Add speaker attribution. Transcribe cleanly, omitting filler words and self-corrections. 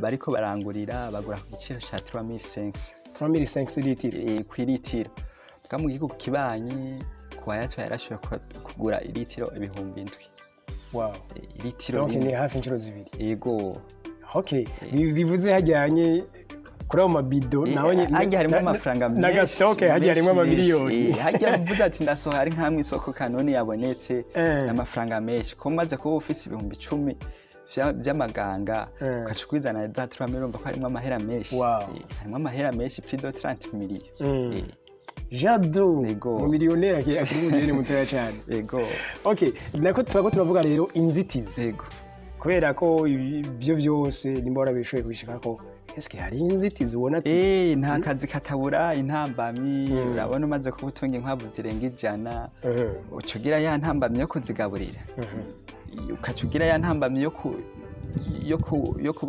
Speaker 1: Bariko barangurira, bagura ku giciro ca 3500.
Speaker 2: 3500 litiro?
Speaker 1: Kw'iritiro. Bwa mu gihugu kibanyi kuwayatwaye yarashobora kugura iritiro 7000. Iritiro
Speaker 2: Donc
Speaker 1: rimwe.
Speaker 2: ni hafi inshuro zibiri.
Speaker 1: Yego.
Speaker 2: Okay, bivuze hajyanye kuri ayo mabido naho
Speaker 1: Hajya harimo amafaranga menshi.
Speaker 2: N'aga stock hajya harimo
Speaker 1: Menshi,
Speaker 2: amamiliyoni.
Speaker 1: menshi. Hajya mvuze ati ndasohoye, ari nk'amwe isoko kanoni yabonetse, amafaranga menshi, ko maze kuba ufise 10,000 vy'amaganga, ugaca ukwizana za 3 mille, urumva ko harimo amahera menshi. Harimo amahera menshi, plus de 30 millions.
Speaker 2: Jado,
Speaker 1: Yego.
Speaker 2: mu miliyoneri akiri umujene mutoya cyane.
Speaker 1: Yego.
Speaker 2: Okay, nako tuba turavuga rero inzitizi, kubera ko ibyo byose nimba warabishoboye kubishikako, eske hari inzitizi ubona ati
Speaker 1: Nta kazi katabura intambamyi. Urabona, umaze kuba utunga inkwavu zirenga 100, uca ugira ya ntambamyi yo kuzigaburira, ukaca ugira ya ntambamyi yo kuba